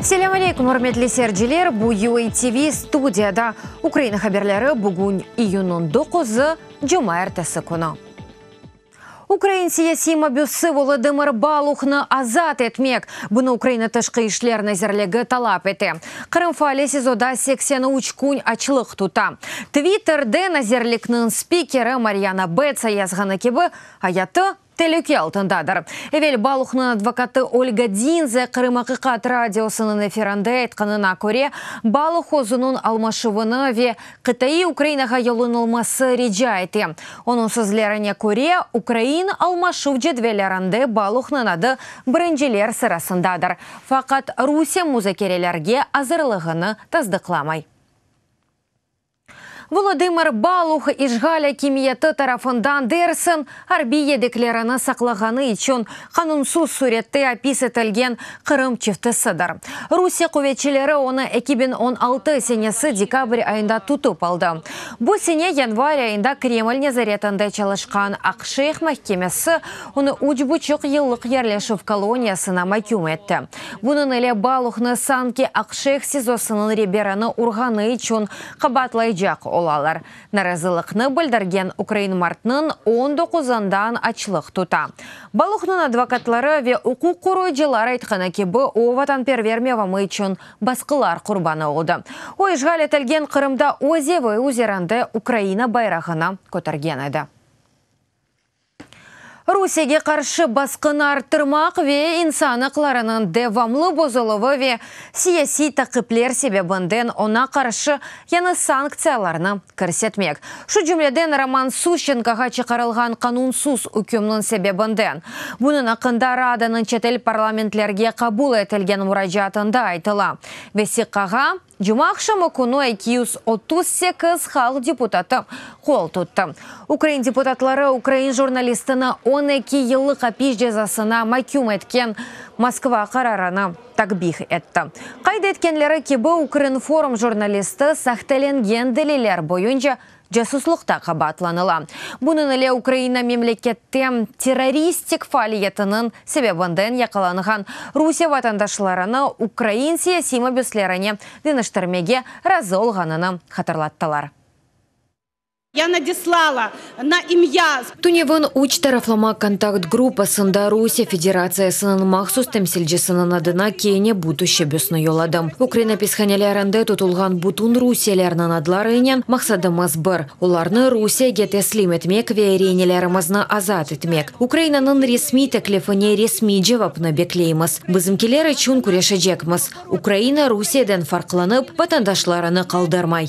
Selâm aleyküm, ürmetli seyirciler! Bu UA TV studiyada Ukraina haberleri, bugün iyunniñ doquzı, cumaertesi künü. Ukrain siyasiy mabüsi Volodımır Baluhnı azat etmek, bunı Ukraina Tışqı işler nazirligi talap ete. Qırım faali SİZOda 83 kün açlıq tuta. Twitterde nazirlikniñ spikeri Maryana Betsa yazğanı kibi, ayatı telüke altındadır. Evel Baluhnıñ advokatı Olga Dinze Qırım. Aqiqat Radiosınıñ efirinde aytqanına köre, Baluh özüniñ almaşuvını ve qıtaiy Ukrainağa yollanılması rica ete. Onıñ sözlerine köre, ukrain almaşuv cedvellerinde Baluhnıñ adı birinciler sırasındadır. Faqat Rusiye muzakerelerge azırlığını tasdıqlamay. Volodımır Baluh işğal akimiyeti tarafından dersiñ arbiy yedeklerini saqlağanı içün qanunsız sürette apis etilgen Qırım çiftisidir. Rusiye quvetçileri onı 2016 senesi dekabr ayında tutıp aldı. Bu sene yanvar ayında Kreml nezaretinde çalışqan Aqşeyh mahkemesi onı üç buçuq yıllıq yerleşüv koloniyasına maküm etti. Bunıñ ile Baluhnı sanki Aqşeyh SİZOsınıñ reberini urğanı içün qabaatlaycaq olalar. Narazılıqnı bildirgen ukrain martnıñ on doquzından açlıq tuta. Baluhnıñ advokatları ve uquq qoruyıcılar aytqanı kibi, o, vatanperver mevamı içün basqılar qurbanı oldı. O, işğal etilgen Qırımda öz evi üzerinde Ukraina bayrağını kötergen edi. Rusiyege qarşı basqını arttırmaq ve insan aqlarınıñ devamlı bozuluvı ve siyasiy taqipler sebebinden oña qarşı yañı sanktsiyalarnı kirsetmek, şu cümleden Roman Suşçenkoğa çıqarılğan qanunsız ükümniñ sebebinden. Bunıñ aqqında Radanıñ çetel parlamentlerge qabul etilgen muracaatında aytıla. Vesiqağa Cumaaqşamı künü 238 halq deputatı qol tuttı. Ukrain deputatları ukrain jurnalistini 12 yıllıq apis cezasına maküm etken Moskva qararını takbih etti. Qayd etkenleri kibi, Ukrinform jurnalisti sahtelengen deliller boyunca casuslıqta qabaatlanıla. Bunıñ ile Ukraina memlekette terroristik faaliyetiniñ sebebinden yaqalanğan Rusiye vatandaşlarını ukrain siyasiy mabüslerine deñiştirmege razı olğanını hatırlattılar. Ya nadislala na imya. Tünevin üç taraflama kontakt gruppasında Rusiye Federatsiyasınıñ mahsus temsilcisiniñ adına kene bu teşebbüsni yolladım. Ukraina apishanelerinde tutulğan bütün rusiyelerniñ adlarınen maqsadımız bir, olarnı Rusiyege teslim etmek ve reinelerimizni azat etmek. Ukrainanıñ resmiy teklifine resmiy cevapnı bekleymiz. Bizimkiler içün küreşecekmiz. Ukraina Rusiyeden farqlanıp, vatandaşlarını qaldırmay.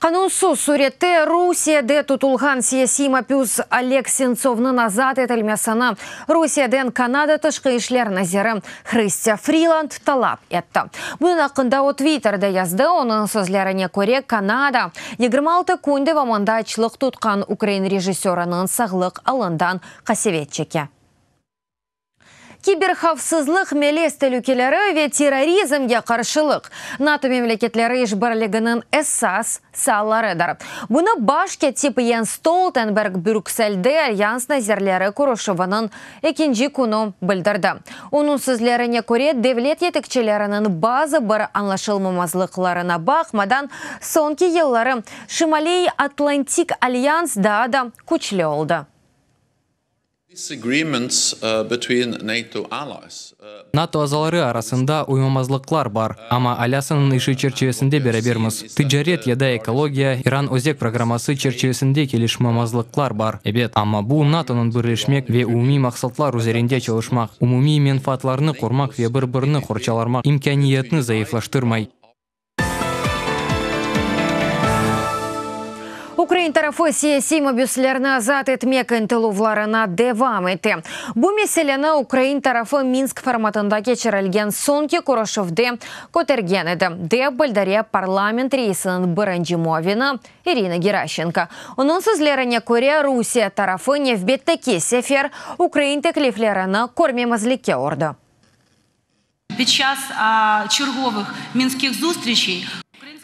Qanunsız sürette Rusiyede tutulğan siyasiy mabüs Oleg Sentsovnıñ azat etilmesini Rusiyeden Kanada tışqı işler naziri Hristâ Friland talap etti. Bunıñ aqqında o Twitterde yazdı. Onıñ sözlerine köre, Kanada 26 kün devamında açlıq tutqan ukrain rejissörınıñ sağlıq alından qasevet çeke. Kiberhavfsızlıq, melez telükeleri ve terrorizmge qarşılıq, NATO memleketleri işbirliginiñ esas saalarıdır. Bunı baş kâtip Jens Stoltenberg Brükselde Alyans nazirleri körüşüviniñ ekinci künü bildirdi. Onıñ sözlerine köre, devlet yetekçileriniñ bazı bir añlaşılmamazlıqlarına baqmadan, soñki yılları Şimaliy Atlantik Alyans daa da küçlü oldı. NATO azaları arasında uymamazlıqlar bar, amma Alâsnıñ işi çerçivesinde berabermiz. Ticaret ya da ekologiya, İran özek programması çerçivesinde kelişmamazlıqlar bar, ebet, amma bu NATOnıñ birleşmek ve umumiy maqsatlar üzerinde çalışmaq, umumiy menfaatlarnı qormaq ve bir-birini qorçalarmaq imkâniyetini zayıflaştırmay. Ukrain tarafı siyasiy mabüslerni azat etmek ıntıluvlarına devam ete. Bu meseleni ukrain tarafı Minsk formatında keçirilgen soñki körüşüvde kötergen edi, dep bildire parlament reisiniñ birinci muavini İrina Geraşenko. Onıñ sözlerine köre, Rusiye tarafı nevbetteki sefer ukrain tekliflerini körmemezlikke urdı. Pid ças çergovıh minskih zustriçey.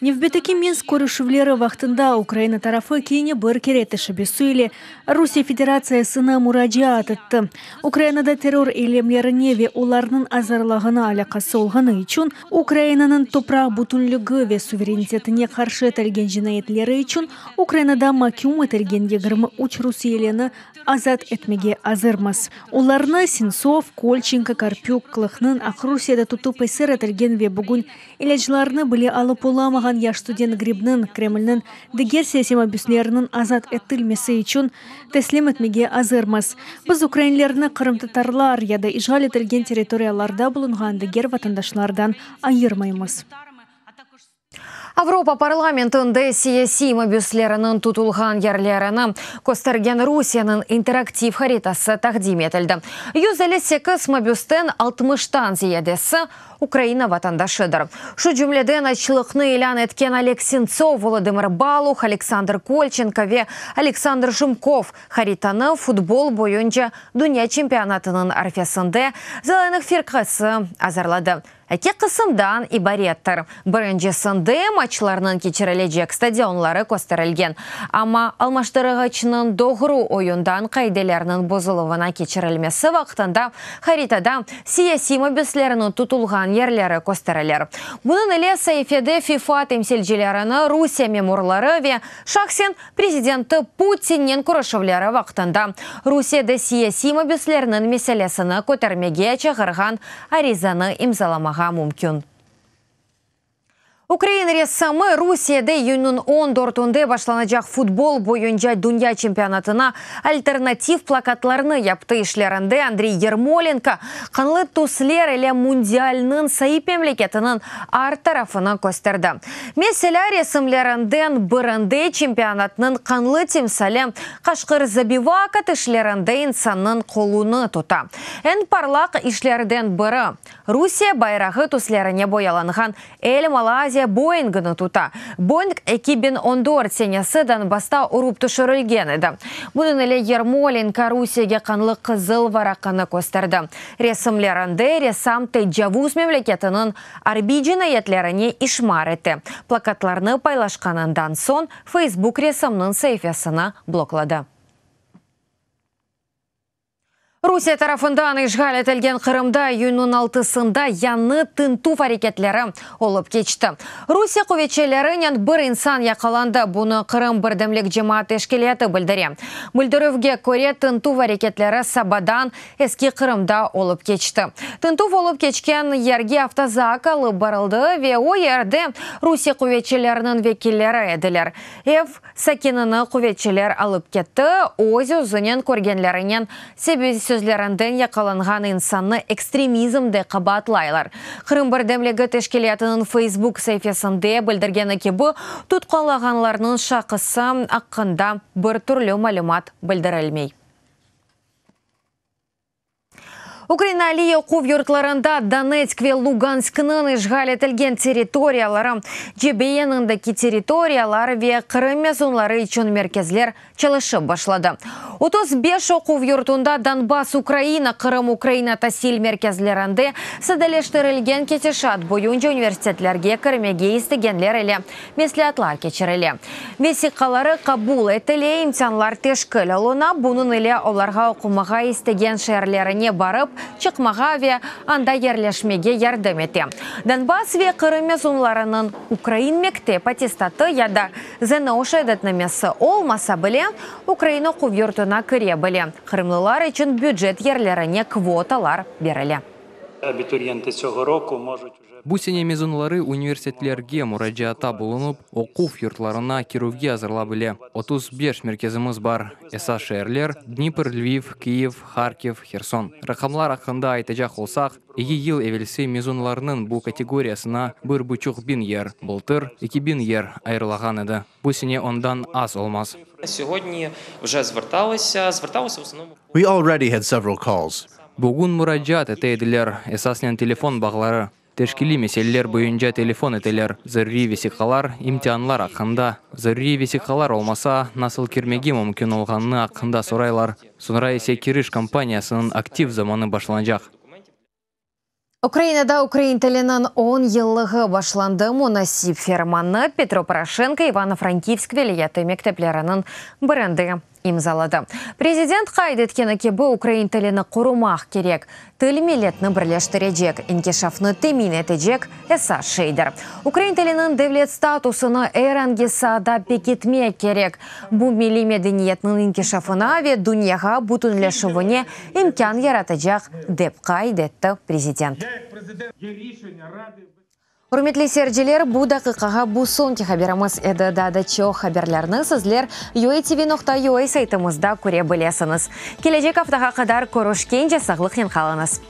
Nevbetteki Minsk körüşüvleri vaqtında Ukraina tarafı kene bir kere teşebbüsi ile Rusiye Federatsiyasına muracaat etti, Ukrainada terror eylemlerine ve olarnıñ azırlağına alâqası olğanı içün Ukrainanıñ topraq bütünligi ve suverenitetine qarşı etilgen cinayetleri içün Ukrainada maküm etilgen 23 rusiyelini azat etmege azırmız. Olarnı, Sentsov, Kolçenko, Karpük, Klıhnıñ Aqrusiyede tutıp esir etilgen ve bugün ilâclarnı bile alıp olamağan yaş student Gribniñ, Kremlniñ diger siyasiy mabüsleriniñ azat etilmesi içün teslim etmege azırmız. Biz ukrainlerni qırımtatarlar ya da işğal etilgen territoriyalarda bulunğan diger vatandaşlardan ayırmaymız. Avropa parlamentinde siyasiy mabüsleriniñ tutulğan yerlerini köstergen Rusiyeniñ interaktiv haritası taqdim etildi. 158 mabüsten 60-tan ziyadesi Ukraina vatandaşıdır. Şu cümleden açlıqnı ilân etken Oleg Sentsov, Volodımır Baluh, Aleksandr Kolçenko ve Aleksandr Jumkov haritanı futbol boyunca dünya çempionatınıñ arfesinde Zelenıh firqası azırladı. Eki qısımdan ibarettir. Birincisinde maçlarnıñ keçirilecek stadionları kösterilgen, amma almaştırğıçnıñ doğru oyundan qaidelerniñ bozuluvına keçirilmesi vaqtında haritada siyasiy mabüslerniñ tutulğan yerleri kösterilir. Bunıñ ile saifede FIFA temsilcilerini Rusiye memurları ve şahsen prezidenti Putinnen körüşüvleri vaqtında Rusiyede siyasiy mabüslerniñ meselesini kötermege çağırğan arizanı imzalamağa mümkün. Ukrain ressamı Rusiyede iyünniñ 14-ünde başlanacaq futbol boyunca dünya çempionatına alternativ plakatlarnı yaptı. İşlerinde Andriy Yermolenko qanlı tüsler ile mundialnıñ saip memleketiniñ art tarafını kösterdi. Meselâ, resimlerinden birinde çempionatnıñ qanlı timsali qaşqır Zabivaka tişlerinde insannıñ qolunı tuta. Eñ parlaq işlerden biri, Rusiye bayrağı tüslerine boyalanğan el Malaziya Boeingini tuta. Boeing 2014 senesi Donbassta urıp tüşürilgen edi. Bunıñ ile Yermolenko Rusiyege qanlı qızıl varaqanı kösterdi. Resimlerinde ressam tecavuz memleketiniñ arbiy cinayetlerine işmar ete. Plakatlarnı paylaşqanından soñ Facebook ressamnıñ saifesini blokladı. Rusiye tarafından işğal etilgen Qırımda iyünniñ altısında yañı tintüv areketleri olıp keçti. Rusiye quvetçilerinen bir insan yaqalandı, bunı Qırım birdemlik cemaat teşkilâtı bildire. Bildirüvge köre, tintüv areketleri sabadan Eski Qırımda olıp keçti. Tintüv olıp keçken yerge avtozak alıp barıldı ve o yerde Rusiye quvetçileriniñ vekilleri ediler. Ev sakinini quvetçiler alıp ketti, öz-özünen körgenlerinen sözlerinden yaqalanğan insannı ekstremizmde qabaatlaylar. Qırım birdemligi teşkilâtınıñ Facebook saifesinde bildirgeni kibi, tutqunlağanlarnıñ şahısı aqqında bir türlü malümat bildirilmey. Ukraina aliy oquv yurtlarında Donetsk ve Lugansknıñ işğal etilgen territoriyaları, cebe yanındaki territoriyalar ve Qırım mezunları içün merkezler çalışıp başladı. 35 oquv yurtunda Donbass Ukraina, Qırım Ukraina tasil merkezlerinde sadeleştirilgen ketişat boyunca universitetlerge kirmege istegenler ile mesleatlar keçirile, vesiqaları qabul etile, imtianlar teşkil oluna, bunıñ ile olarğa oqumağa istegen şeerlerine barıp çıqmağa ve anda yerleşmege yardım ete. Donbass ve Qırım mezunlarınıñ ukrain mektep attestatı ya da ZNO şeadetnamesi olmasa bile, ukrain oquv yurtuna kire bile. Qırımlılar içün bücet yerlerine kvotalar berile. Abituriyenti tsього roku можуть уже. Bu sene mezunları universitetlerge muracaatta bulunıp, oquv yurtlarına kirüvge azırla bile. 35 merkezimiz bar. Esas şeerler, Dnipr, Lviv, Kyiv, Harkiv, Herson. Raqamlar aqqında aytacaq olsaq, eki yıl evelsi mezunlarnıñ bu kategoriyasına bir buçuq biñ yer, bıltır 2000 yer ayırılağan edi. Bu sene ondan az olmaz. We already had several calls. Bugün muracaat ete ediler, esasnen telefon bağları. Teşkiliy meseleler boyunca telefon eteler, zaruriy vesiqalar, imtianlar aqqında. Zaruriy vesiqalar olmasa, nasıl kirmege mümkün olğanı aqqında soraylar. Soñra ise kiriş kampaniyasınıñ aktiv zamanı başlanacaq. Ukrainada ukrain tiliniñ on yıllığı başlandı. Munasip fermannı Petro Poroşenko İvano-Frankivsk vilâyeti mektepleriniñ birinde imzaladı. Prezident qayd etkeni kibi, ukrain tilini qorumaq kerek. Til milletni birleştirecek, inkişafnı temin etecek esas şeydir. Ukrain tiliniñ devlet statusını er angi saada pekitmek kerek. Bu milliy medeniyetniñ inkişafına ve dünyağa bütünleşüvine imkân yaratacaq, dep qayd etti prezident. Ürmetli seyirciler, bu daqiqağa bu soñki haberimiz edi. Daa da çoq haberlerni sizler uatv nokta ua saytımızda köre bilesiñiz. Kelecek aftağa qadar körüşkence sağlıqnen qalıñız.